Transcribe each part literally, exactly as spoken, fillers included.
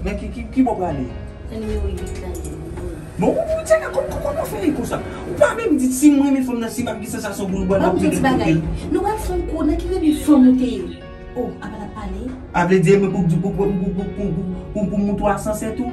Men ki, ki, ki bò w prale? Nan nimewo uit la, li. Bon, ou, ou, Diana, kòman, kòman w fè konsa? Ou pa menm di si m renmen fanm nan, si m ap gen sansasyon pou nou, ban m ap plede kote l. Nou pral fè yon kou, nan ki renmen fanm ou te ye? Oh, apa n ap pale? A vle di, mwen pou, pou, pou m moute w asansè tou?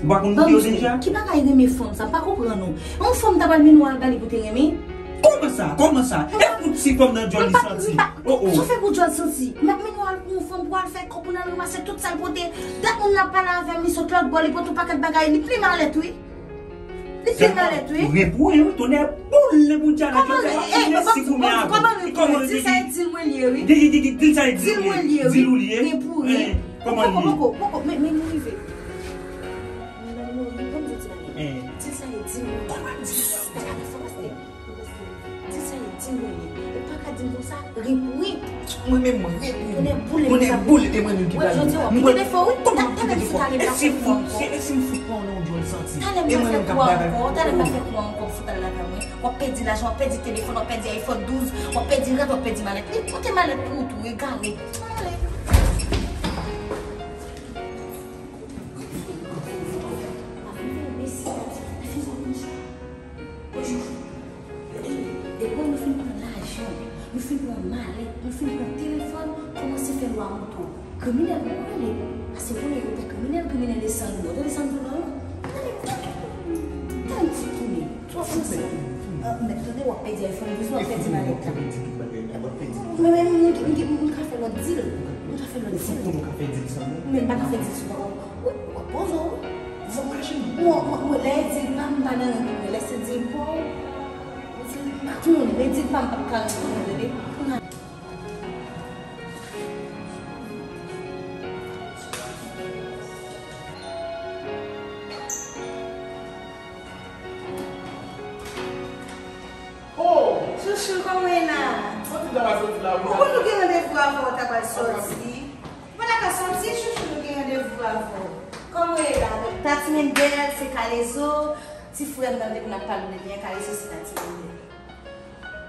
Ou pa konn moute yo deja? Ki bagay renmen fanm sa? M pa konprann ou. Yon fanm ta pral mennen w al ba li pou te renmen? Kòman sa? Kòman sa? E pou ti fanm nan djòl li santi? Oh, oh. Sa w fè pou djòl santi? M ap mennen w al pou yon fanm pou al fè kòb pou n al ranmase tout sa l pote. Dat moun nan ap pale avè m, li sot lòt bò, li pote yon pakèt bagay, li pli malèt, wi. Li pli malèt, wi. Ren pou ren, wi, tonnè boule pou Diana. Kòman ren? Eh, kòman ren? Kòman ren? Di l sa e di l mwen li ye, wi. Di, di, di, di, di l sa e di l mwen li ye, wi. Di l ou li ye. Ren pou ren. Kòman li ye? Poko, poko, poko, men, men nou rive. Di l sa e di l mwen. Kòman di l sa? Di sa e di mwen li. Ou pa ka di m konsa, ren pou ren. Mwen menm, mwen ren pou ren. Tonnè boule, tonnè boule, e mwen menm ki pral. Jodi a w ap kite defo, wi. Kòman m kite defo? E si m fout, e si m fout pran w nan yon djòl santi? Talè m pa fè kou a ankò, talè m pa fè kou a ankò, fout al lakay mwen. W ap pèdi lajan, w ap pèdi telefòn, w ap pèdi iPhone douz, w ap pèdi rad, w ap pèdi malèt. Li pote malèt pou ou tou, egare. Ale. Bonjou. Depi nou fin pran lajan, nou fin pran malèt, nou fin pran telefòn, kòmanse fè lwa moto. Kriminèl pou rele. Paske konnen yo pè kriminèl, kriminèl e san lou. Tande san lou non. Tande, tande ti tounen. Tande sa. Ah, mèt tande w ap pèdi iPhone douz, w ap pèdi malèt la. Mwen menm, m, m, m ka fè lòt dil. M ka fè lòt dil. Men m pa ka fè dil sou papa w. Wi, w ap poze w. Mwen, mwen, mwen, lè e dil pa m, m pa nan rèt mwen. Lè se dil pa w, dil pa tounen. Lè dil pa m, m p ap ka rèt mwen, tande. Oh! Chouchou, kòman w ye la? Soti la, soti la, wi. Ou konn nou gen randevou avè w, w ta pral soti. Ou pa ta ka soti, chouchou, nou gen randevou avè w. Kòman w ye la? Tati Mendel, se Kalezo, ti frè m nan, depi n ap pale de li, Kalezo se Tati Mendel.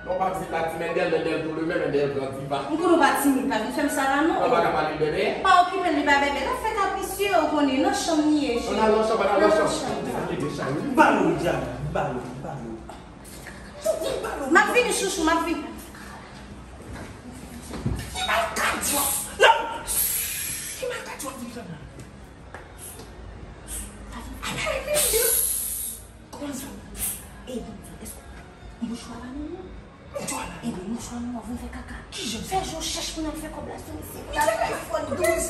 Non, pa di Tati Mendel, Mendel tou le menm, Mendel gran diva. M konn ou pa timid, pa vin fè m sa la non. Ou pa ka pale bèbè? Pa okipe l, li pa bèbè. L ap fè kaprisye, ou konnen, nan chanm li ye, cheri. Ann al nan chanm, ann al nan chanm. Sa te de chay, wi. Balo, Diana, balo, balo. M ap vini, chouchou, m ap vini. Ki malkadi w ap, ki malkadi w ap vin fè m la? Kòman sa? Ey, bon, èske mouchwa la non? Mouchwa la. Ey, bon, mouchwa non, w ap vin fè kaka. Kijan? Fè je w chèch pou n al fè kòb la sou misye. Pou n al fè iPhone douz.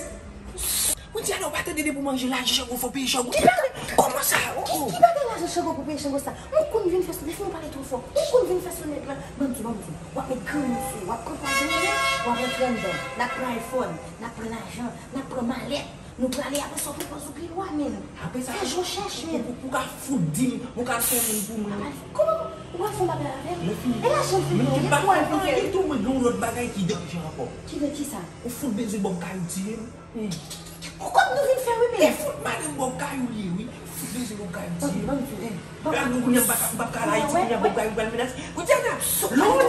Bon, Diana, ou pa tande depi w manje lajan Chango fò peye Chango. Ki bagay? Kòman sa? Ki, ki bagay lajan Chango pou peye Chango sa? Ou konn vin fè sonèt, ou pale twò fò. Ou konn vin fè sonèt la. Ban m di w, ban m di w. W ap met grenn sou, w ap pran pwa grenn, w ap rantre anndan. N ap pran iPhone, n ap pran lajan, n ap pran malèt. Nou prale apre sa, w pran pòz ou pi lwa, menn. Apre sa, fè je w chèch, menn. Ou, ou ka fout di m, ou ka fè moun pou mwen. Kòman ou pral fè yon bagay avè m? E lajan m fin pran, gen twòp bagay. Tou mwen gen yon lòt bagay ki danje ankò. Ki de kisa? Ou fout bezwen ban m kay ou tiye m. Kot nou vin fè wi menm? E fout madanm bò kay ou li ye wi. Fout bezwen bò kay ou li ye. Ban m di w, ban m di w. La nou kounye a m pa ka, m pa ka Ayiti kounye a bò kay ou pral menase. Kounye a la, lè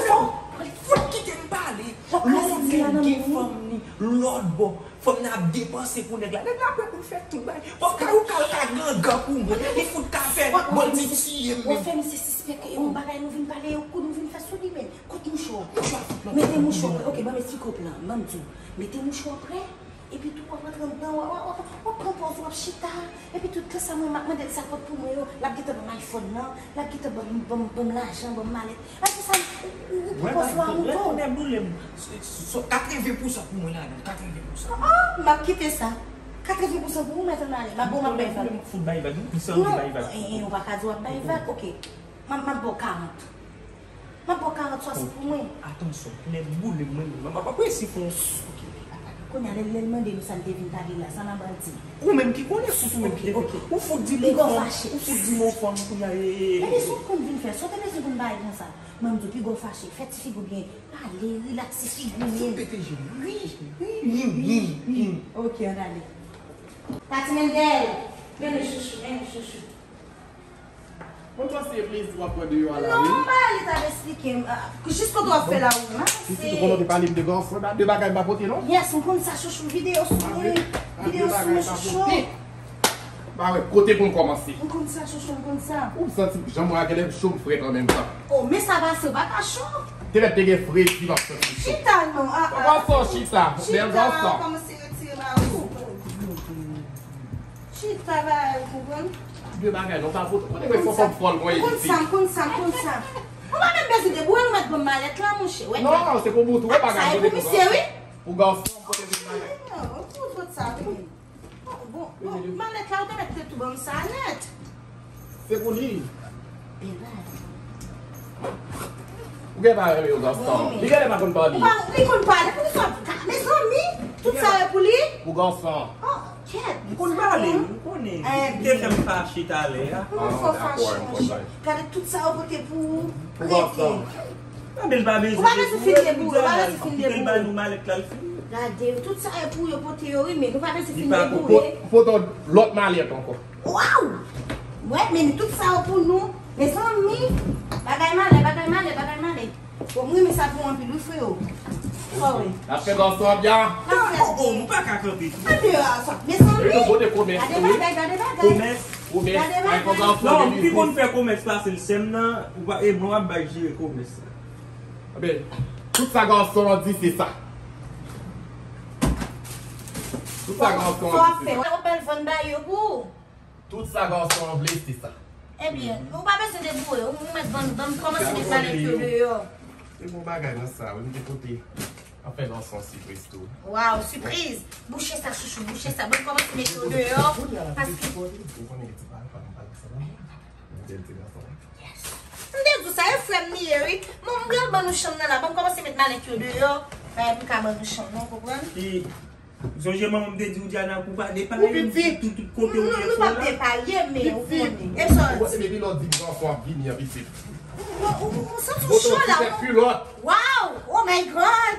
w fout kite m pale. Lè w nèg gen fanm ni lòt bò. Fanm nan ap depanse pou nèg la. Nèg la prè pou l fè tout bagay. Bò kay ou ka, ka gangan pou mwen. Li fout ka fè bò l ti tiye m menm. Ou fè misye sispèk e yon bagay nou vin pale, yon kou nou vin fè sou li menm. Kot mouchwa w? Mete mouchwa w prè. Ok, ban m esplike w plan. Ban m di w. Mete mouchwa w prè. Epi tou w ap rantre anndan, w ap, w ap, w ap pran pòz, w ap chita. Epi tou, tan sa mwen, m ap mande l sa l pot pou mwen yo, l ap gentan ban m iPhone nan, l ap gentan ban m, ban m, ban m lajan, ban m malèt. Epi sa, ou, ou, ou pran pòz lwa mouton. Lè tonnè boule m, katreven pousan pou mwen ladan, katreven pousan. Ah, m ap kite sa. Katreven pousan pou ou, mèt ann ale. M ap ba w, m ap bay vag. Fout bay vag, wi, ou sanble bay vag. Non, eh, eh, ou pa ka di w ap bay vag. Ok. M ap, m ap ba w karant. M ap ba w karant swasant pou mwen. Atansyon, tonnè boule m, mwen menm. M ap, ap resi fè yon s-, ok. Kounye a, lè, lè l mande nou sa n te vin pale la, sa n a ba l di? Ou menm ki konnen, sous ou menm ki te fè. Ou fout di m yon fanm, ou fout di m yon fanm, kounye a, e, e, e. Men kisa w konn vin fè? Sa w te bezwen pou n bay konsa? Ban m di w, piga w fache, fè ti figi w byen. Pale, rilakse figi w menm. Fout pete je m. Wi, wi, wi, wi. Ok, ann ale. Tati Mendel, men nou chouchou, men nou chouchou. Mwen panse e plezi w ap pran deyò a la, wi. Non, m pa ale t ap esplike m. Ah, jis kote w ap fè la, wi, m ap pase. Pitit, ou konnen w te pale m de gran frè, de bagay m pa pote, non? Yes, m konn sa, chouchou, videyo sou mwen. Videyo sou mwen, chouchou. Pa wè kote pou m kòmanse. M konn sa, chouchou, m konn sa. Ou santi jan mwen a genlè m cho m frèt an menm tan. O, men sa pase, ou pa ka cho. Te lè te gen fredi m ap santi cho. Chita non, a a. Papa sò chita, bèl gason. Chita, kòmanse retire mari ou. Chita, ba, ou konprann? De bagay non, pa foto. Kote mwen fò fòm fòl mwen ye isit. M konn sa, m konn sa, m konn sa. Ou pa menm bezwen debouye, ou mèt ban m malèt la, monchè. Non, se pou bout ou, e bagay pou misye, wi. Pou gason, m pote tout bagay. Bon, bon, malèt la ou te mèt te tou ban m sa nèt. Se pou li. Ou gen pa renmen yo gason. Li genlè pa konn pale. Ou pa, li konn pale, poukisa w ap ka, mezanmi, tout sa yo pou li? Pou gason. Oh, kèt. M konn pale, m konnen. Li te fè m fache talè a. Ou fè w fache, monchè. Gade tout sa yo pote pou ou. Pou gason. Anben l pa bezwen deboure. Ou pa bezwen fin deboure, ou pa bezwen fin deboure. Kite l ba nou malèt la, l fini. Gade, tout sa e pou yo pote yo, wi, men nou pa bezwen fin deboure. Foto lòt malèt ankò. Waw! Wè, men tout sa yo pou nou. Mezanmi, bagay malè, bagay malè, bagay malè. Bon, m renmen sa pou anpil, wi, freo. Fò, wi. N ap fè gason an byen. N ap fè byen. Nou pa ka kanpe tou. Andeyò a sa. Mezanmi, gade bagay, gade bagay. Komès. Komès. Gade bagay. Non, m pi konn fè komès pase l, sè m nan, ou pa, e mwen w ap bay jere komès la. Ebyen, tout sa gason an di se sa. Tout sa gason an di se sa. Sa w ap fè, w ap al vann bay yo pou ou? Tout sa gason an vle se sa. Ebyen, ou pa bezwen deboure, ou mèt vann, ban m kòmanse met malèt yo deyò. Se bon bagay nan sa, wi, m te pote. Anfen, gason sipriz tou. Waw, sipriz! Bouche sa, chouchou, bouche sa. Ban m kòmanse met yo deyò, paske. Ou konnen gen ti pale, pale, pale, sa la. Bèl ti gason. Yes. M te di w sa, e frè m li ye, wi. Bon, m pral ban nou chanm nan la. Ban m kòmanse met malèt yo deyò. Bagay pou m ka ban nou chanm nan, ou konprann? Sonje manman m te di w Diana pou pa depaye m tout, tout kote w ye fò la. Nou p ap depaye men ou konnen. E sa w di? Ou konnen depi lè w di gason ap vini an pitit. Ou santi w cho la. Moto sou tèt kilòt. Wow! Oh my God!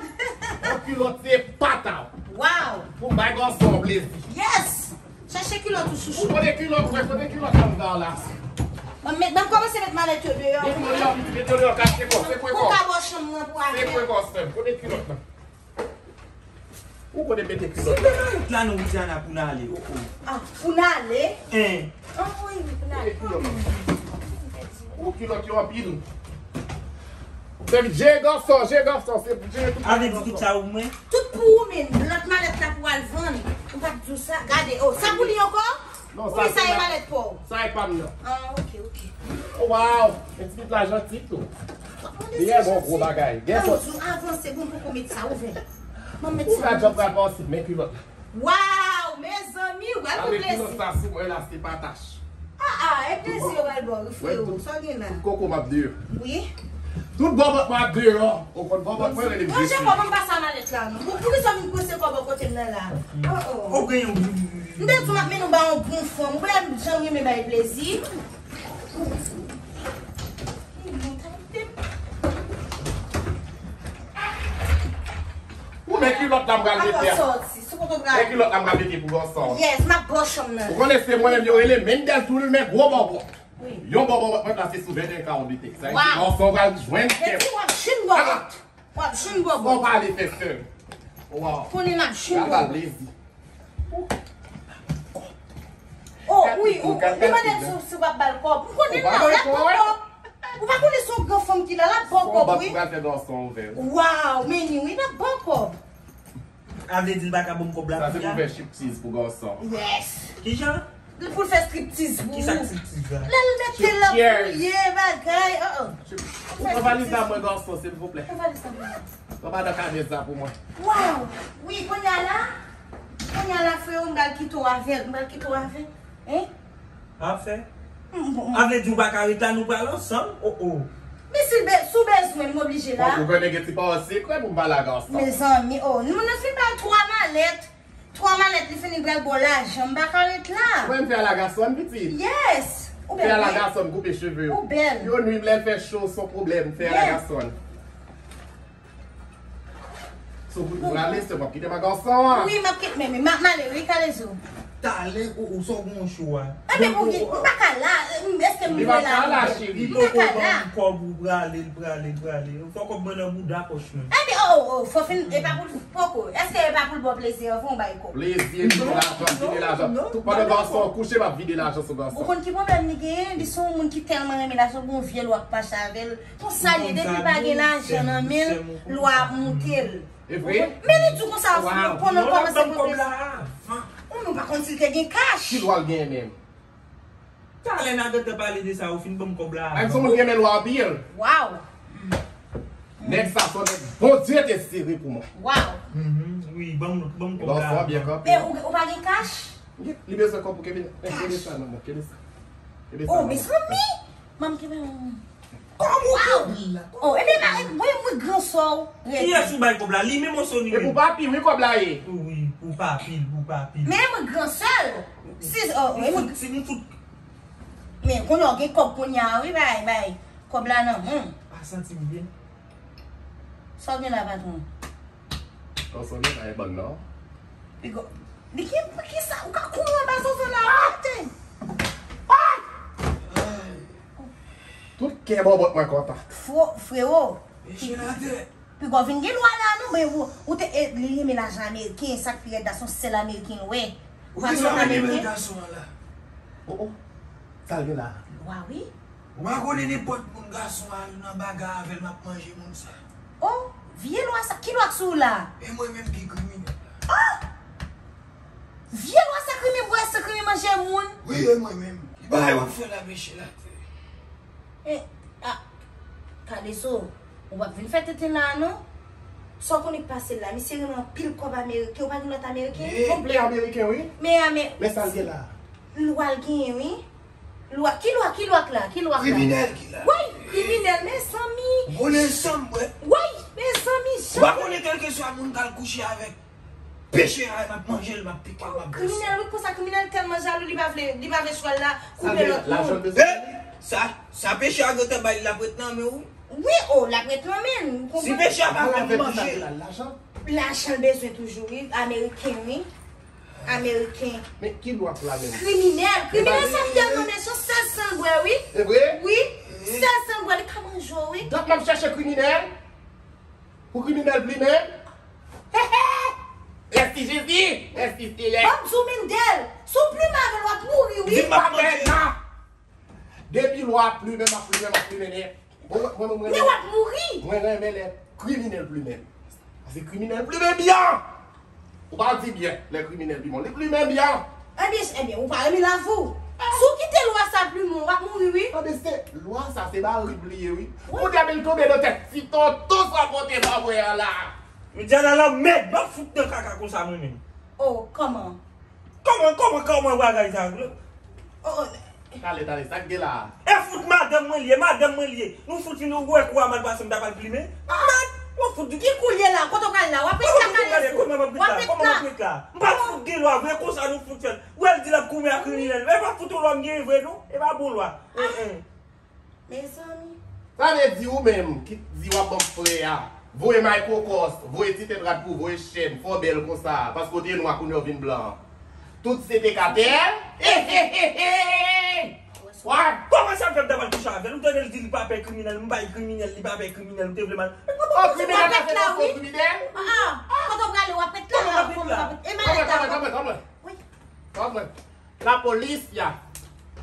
Yon kilòt se pa ta w. Wow! Pou bay gason plezi. Yes! Chache kilòt ou chouchou. Ou konnen kilòt mwen, kote kilòt la m ba w la. Ban m met, ban m kòmanse met malèt yo deyò. Met yo deyò, pitit, met yo deyò, kache kò, sekwe kò. Pou ka bò chanm mwen pou avè. Sekwe kò, sè m. Kote kilòt la? Ou konnen mete kilòt la. Sou nan wout la non Widiana pou n ale, oh oh. Ah, pou n ale? Hein. Ah wi, pou n ale. Mete kilòt la. Ou kilòt yo anpil. Fè m je gason, je gason, se je tout. Avle di tout sa ou mwen? Tout pou ou menm, lòt malèt la pou al vann. Ou pa t di w sa? Gade, oh, sa pou li ankò? Non, sa se malèt pa w. Sa e pa m nan. Ah, ok, ok. Oh, wow! Men ti pitit la janti tou. Li gen bon gwo bagay. Gen sòs. Avanse, bon, poko met sa, ouvè. Mwen met sa. Ou ka djòb pral pa osi, men kilòt la. Wow! Mezanmi, ou pral pran plezi. Avèk kilòt sa sou mwen la, se pa tach. Ah, ah, e plezi yo pral ba w, wi, freo. Sa w gen la? Tout koko m ap deyò. Wi. Tout bòbòt mwen ap deyò. Ou konn bòbòt mwen rele m Jezi. Manje kòb, m pa sa malèt la, non. Bon, poukisa w vin pwese kòb bò kote m nan la? Oh, oh. Ou gen yon. M te di w m ap mennen w ba yon bon fanm. Ou wè jan m renmen bay plezi. Ou men kilòt la m pral mete a. Sòti, sou kote w pral. Men kilòt la m pral mete pou gason. Yes, m ap ba w chanm nan. Ou konnen se mwen menm yo rele Mendel Toulmen gwo bòbòt. Yon bòbòt mwen plase sou venteyen ka w lite. Sa vle di gason pral jwenn kè. Mèsi, w ap jwenn bòbòt. W ap jwenn bòbòt. Fò w pale fè sè m. Wow. Konnen n ap jwenn bòbòt. Pral ba l plezi. Oh wi, ou mande l si w ap ba l kòb. M konnen l la, l ap ba w kòb. Ou pa konnen se yon gran fanm ki la, l ap ba w kòb wi. Wow, men ni wi, l ap ba w kòb. A vle di l pa ka ban m kòb la pou la? Sa se pou fè striptiz pou gason. Yes. Kijan? Li pou l fè striptiz pou ou. Kisa k striptiz la? Lè l mete l ap touye bagay. Ou pran valiz la mwen gason silvouplè. Pran valiz la mwen. Pran madan Kanèz la pou mwen. Waw! Wi, kounye a la, kounye a la freo, m pral kite w avè l. M pral kite w avè l. Hein? Afè? A vle di ou pa ka ret la, nou pral ansanm? Oh oh. Men si l be, si w bezwen m, m oblije la. Ou konnen gen ti pawòl sekrè pou m pale ak gason. Mezanmi, oh, nou, nou fin bay twa malèt. Twa malèt, li fini pral ba w lajan, m pa ka ret la. Ou menm fè a la gason pitit? Yes. Ou bèl wi. Fè a la gason, koupe cheve w. Ou bèl. Yo nwi m lè l fè cho, s on pwoblèm, fè a la gason. So pou prale se w ap kite m ak gason an. Wi, m ap kite, men, men, m ap male wi, kalezo. Talè, o, o, sa w gen yon cho a? Enben, pou ki, m pa ka la, èske m dwe la? Li pa ka la, cheri. M pa ka la. Li poko ban m kòb ou prale, l prale, l prale. Fò kòb mwen nan bouda pòch mwen. Enben, o, o, o, fò fin, e pa pou l, poko. Èske e pa pou l ba w plezi anvan w bay kòb? Plezi, vide lajan, vide lajan. Tout pandan gason an kouche, m ap vide lajan sou gason. Ou konn ki pwoblèm li genyen? Li se yon moun ki tèlman renmen lajan, gon vye lwa k mache avè l. Konsa l ye, depi l pa gen lajan nan men l, lwa ap moute l. E vre? Men li di w konsa, pandan l kòmanse pran plezi. Ou nou pa konn si l te gen kach. Ki lwa l genyen menm? Talè n a gentan pale de sa, ou fin ban m kòb la. Ay, son moun gen men lwa anpil. Waw. Nèg sa, son nèg Bondye te sere pou mwen. Waw. Wi, ban m, ban m kòb la. Bon, fò byen kanpe. Men ou, ou pa gen kach? Li bezwen kòb pou kenbe, kenbe sa nan men, kenbe sa. Kenbe sa nan men. Oh, mezanmi! Manm kenbe yon. Kòm ou kouri la. Oh, ebyen, mwen, mwen gran sè w. Kiyès ou bay kòb la? Li menm osnon li menm? E pou papi, wi, kòb la ye. Wi, pou papi, pou papi. Men mwen gran sè l. Si, oh, si m fout, si m fout. Men kounye a w gen kòb kounye a, wi, bay, bay. Kòb la nan men w. Pa santi m byen. Sa w gen la, patwon? Sa w gen la, e bann nan. Pigo. Li gen pou ki sa? Ou ka kouri anba zozo la, ou mete. Tout kè bòbòt mwen kontan. Fro-, frewo. Mesye latè. Pigo vin gen lwa la, non, men ou, ou te, e, li renmen lajan ameriken, sa k pi rèd la, se yon sèl ameriken l wè. Ou te sou ameriken? Gason an la. Oh, oh. Sa l gen la? Lwa, wi. Ou pa konnen nenpòt moun gason al nan bagay avè l, m ap manje moun sa. Oh, vye lwa sa, ki lwa k sou ou la? E mwen menm ki kriminèl la. Oh! Vye lwa sa, krimen bwè san krimen manje moun. Wi, e mwen menm. Ki bagay w ap fè la, mesye latè? E, a, Kadeso, ou p ap vin fè tenten la, non? Sa w konnen k pase l la, misye renmen anpil kòb ameriken, ou pa gen lòt ameriken? Konplè ameriken, wi. Men, a, men, men sa l gen la? Lwa l genyen, wi. Lwa, ki lwa, ki lwa k la? Ki lwa k la? Kriminèl ki la. Woy, kriminèl, mezanmi. Ou konnen san m bwè. Woy, mezanmi, jan. Ou pa konnen kèlkeswa moun k al kouche avèk peche a, m ap manje l, m ap pike l, m ap bwè san. Kriminèl, wi, konsa kriminèl tèlman jalou, li pa vle, li pa vle chwal la koupe lòt moun. Sa, sa peche a gentan bay l, l ap ret nan men w. Wi, o, l ap ret nan men l, ou konprann? Si peche a pa vle manje l. Lajan l bezwen toujou, wi, ameriken, wi. Ameriken. Men ki lwa k la menm? Kriminèl. Kriminèl sa tèlman mechan, sèl san l bwè, wi. E vre? Wi. Sèl san l bwè, li ka manje w, wi. Donk m ap chèche kriminèl? Pou kriminèl plimen m? Mèsi Jezi! Mèsi Seyè! Ban m di w, Mendel, si w plimen avè l, w ap mouri, wi. Di m pa pè nan! Depi lwa ap plimen, m ap plimen, m ap plimen nèt. Mwen, mwen, mwen, men w ap mouri! Mwen renmen lè kriminèl plimen m. Paske kriminèl plimen byen! Ou pa di byen, lè kriminèl plimen w. Li plimen byen! Ebyen, ebyen, ou pa renmen lavi w. Si w kite lwa sa plimen w, w ap mouri, wi. Ebyen, se lwa sa, se ba rib li ye, wi. Wi. Ou te ap vin tonbe nan tèt ti tonton sa pote ba mwen an la. Medjana lanmèd, m ap fout nan kaka konsa mwen menm. Oh, kòman? Kòman, kòman, kòman bagay sa? Oh, oh. Tale, tale, sa k gen la a? E fout madanm mwen li ye, madanm mwen li ye. Nou fout vin, ou wè kou a mal pase, m ta pral plimen. Mèd, nou fout di ki kou l ye la, kote w pral la? W ap ret la, Kalezo. Kòman m ap ret la? Kòman m ap ret la? M pa t fout gen lwa vre, konsa nou fout fè l. Ou wè l di l ap goumen ak kriminèl. E pa fout yon lwa m genyen vre, non. E pa bon lwa. Mezanmi. Sa vle di ou menm ki di w ap ban m frè a, voye maykokòs, voye ti tèt rad pou voye chèn, fè w bèl konsa, paske w te nwa kounye a w vin blan. Tout se te katè. Kòman sa fè m ta pral kouche avè l? Ou tande l di li pa pè kriminèl, m bay kriminèl, li pa pè kriminèl, ou te vle mal. Oh, kriminèl la fè konsa, kriminèl? Ah, ah. Kote w prale, w ap ret la? Kòman w ap ret la? E malèt la? Kòman, kòman, kòman, kòman? Wi. Kòman? Lapolis ya.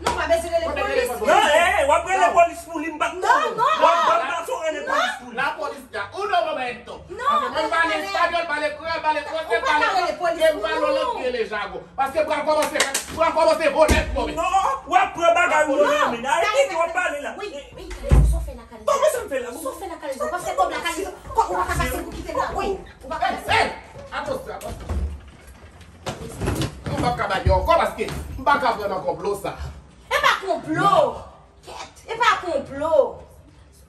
Non, pa bezwen rele polis. Non, eh, w ap rele polis pou li, m pa t konnen. Non, non. W ap ban gason rele polis pou li. Lapolis ya. Uno momento. Non, paske mwen pale espanyòl, pale kreyòl, pale fransè, pale anglè, m pale yon lòt ki rele jagon. Paske pral kòmanse, pral kòmanse vòlè pou mwen. Non, w ap pran bagay ou nan men. Arete, w ap pale la. Wi, wi, Kalezo, sa w fè la, Kalezo? Kòman sa m fè la? Sa w fè la, Kalezo? Pase kòb la, Kalezo. Kò, ou pa ka pase pou kite l la. Wi, ou pa ka pase. Hey, hey, attention, attention. Mwen p ap ka bay yo ankò paske m pa ka pran nan konplo sa. E pa konplo! Kèt, e pa konplo!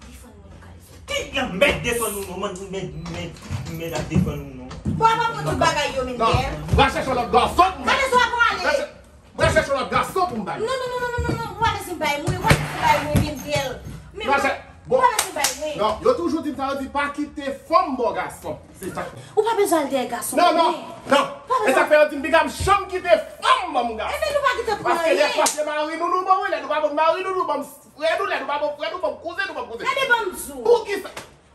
Defann mwen, Kalezo. Ki lanmèd defann ou non, man, mèd, mèd, mèd ap defann ou non. Bon, ap pran tout bagay yo, Mendel. Non, va chèche yon lòt gason pou mwen. Kalezo, ap prale. Va chè-, va chèche yon lòt gason pou m bay. Non, non, non, ou pa bezwen bay mwen, ou pa bezwen bay mwen, Mendel. Ou pa bezwen bay mwen. Non, yo toujou di m sa, yo di pa kite fanm bò gason. Se sa. Ou pa bezwen al dèyè gason. Non, non, non. E sa fè yo di m, piga m janm kite fanm bò Lè pase mari nou, nou ban wi, lè nou pa ban mari nou, nou ban frè nou, lè nou pa ban frè nou, ban kouzen nou, ban kouzen. Gade ban m di w. Poukisa?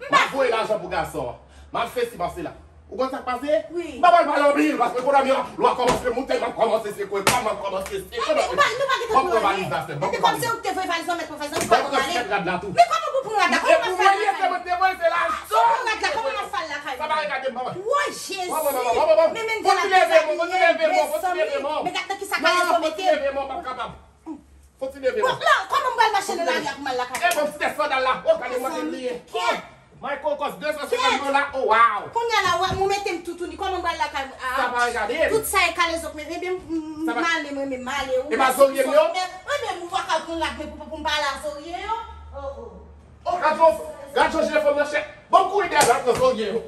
M ap voye lajan pou gason an. M ap fè si, m ap fè la. Ou konn sa k pase? Wi. M pa pral pale anpil, paske ekonomi an, lwa kòmanse moute, m ap kòmanse sekwe kò m, m ap kòmanse sekwe. Gade, ou pa, nou pa gen tan pou anyen. Gade, kòm se ou ki te voye valiz lan, mèt pran valiz lan, ou pa pral pale. Mèt pran valiz lan. Men kòman pou pran rad la? Kòman m ap fè lakay? Mwen te voye, se lajan. Kòman m ap fè lakay? Sa pa regade m, manman. Woy, Jezi! Men, men, fò ti leve, manman, fò ti leve, manman, fò ti leve, manman. Men gade nan kisa kalèz yo mete m. Fò ti leve, manman, m ap kapab. Fò ti leve, manman. Bon, la, kòman m pral mache nan lari a pou m al lakay? E bon, ti tèt sandal la. O, gade mwen te bliye. Kèt! Michael Kors, de san senkant dola. O, wow! Kounye a la, ou mete m toutouni. Kòman m pral lakay? Sa pa regade. Tout sa e kalèz yo mete. Ebyen, m ale, mwen menm, m ale. E pa zorye m yo? Mwen menm, ou pa ka pran rad mwen pou, pou m pa ale a zorye yo. O, o. O, gad yon, gad yon jenn fanm nan chèk. Bon, kouri dèyè, gad nan zorye yo.